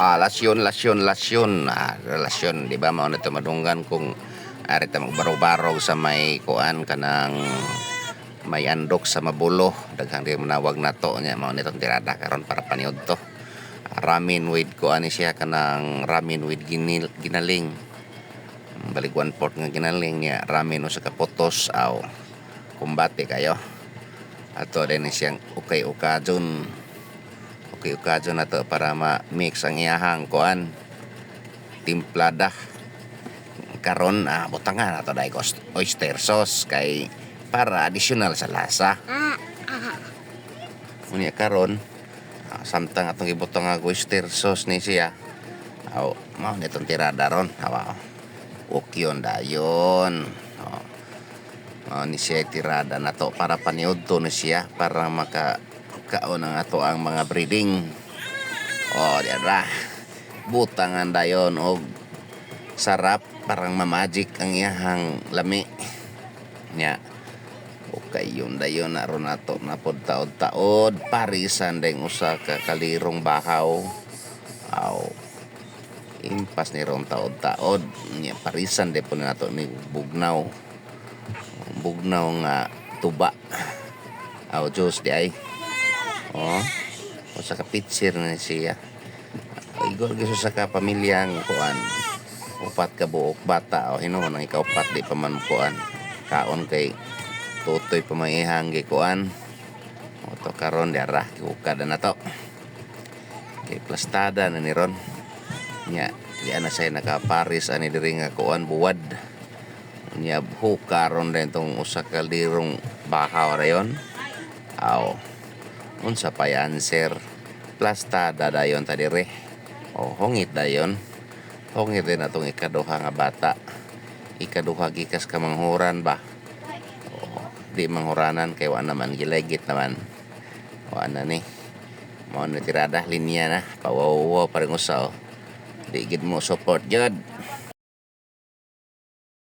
Lasyon, lasyon, lasyon. Relasyon, di ba? Mao na ito madunggan kung ari ta magbarog-barog sa may kuan kanang may andok sa Mabulo. Daghang di manawag nato nya, mao nitong tirada karon para paniud to. Ramen with kuan ni siya, kanang ramen with ginaling. Balig one fourth nga ginaling niya, ramen usa ka putos aw kumbate kayo. Ato din ni siyang ukay ukajon. Okay, ukajon na to para ma-mix ang iyahang kuan timplada. Karon butangan nato dahil oyster sauce kay para additional sa lasa. Unya karon samtang atong gibutang ang oyster sauce ni siya. Aw, mao ni itong tirada ron. Aw, ukyon dayon. Oh. Mao ni siya tirada na to para paniudto ni siya para maka kaon ang ato ang mga breeding. Oh, dira. Butangan dayon og sarap, parang ma-magic ang iyahang lami. Nya. Okay, yun dayon na ron nato napod taod-taod parisan dayong usa ka kalirong bahaw. Aw. Impas ni ron taod-taod. Nya parisan day po nato ni bugnaw. Bugnaw nga tuba. Aw, Diyos di ay. Oh, usa ka picture na siya. Igor gyud sa ka pamilyang kuan. Upat ka buok bata o hinuon ang ikaupat di pa man kuan. Kaon kay tutoy pa may ihang gikuan. O to karon diara giukad na to. Kay plastada na ni ron. Nya di na siya nakaparis ani diri nga kuan buwad. Nya hukaron din tong usa ka lirong bahaw rayon. Aw. Unsa pay answer? Plastada dayon ta dire. O hungit dayon. Hungit din atong ikaduha nga bata. Ikaduha gikas ka manghuran ba? O, di manghuranan kay wa naman gilegit naman. Wa na ni. Mao na tirada linya na. Pawaw pa rin usa oh. Di gid mo support gyud.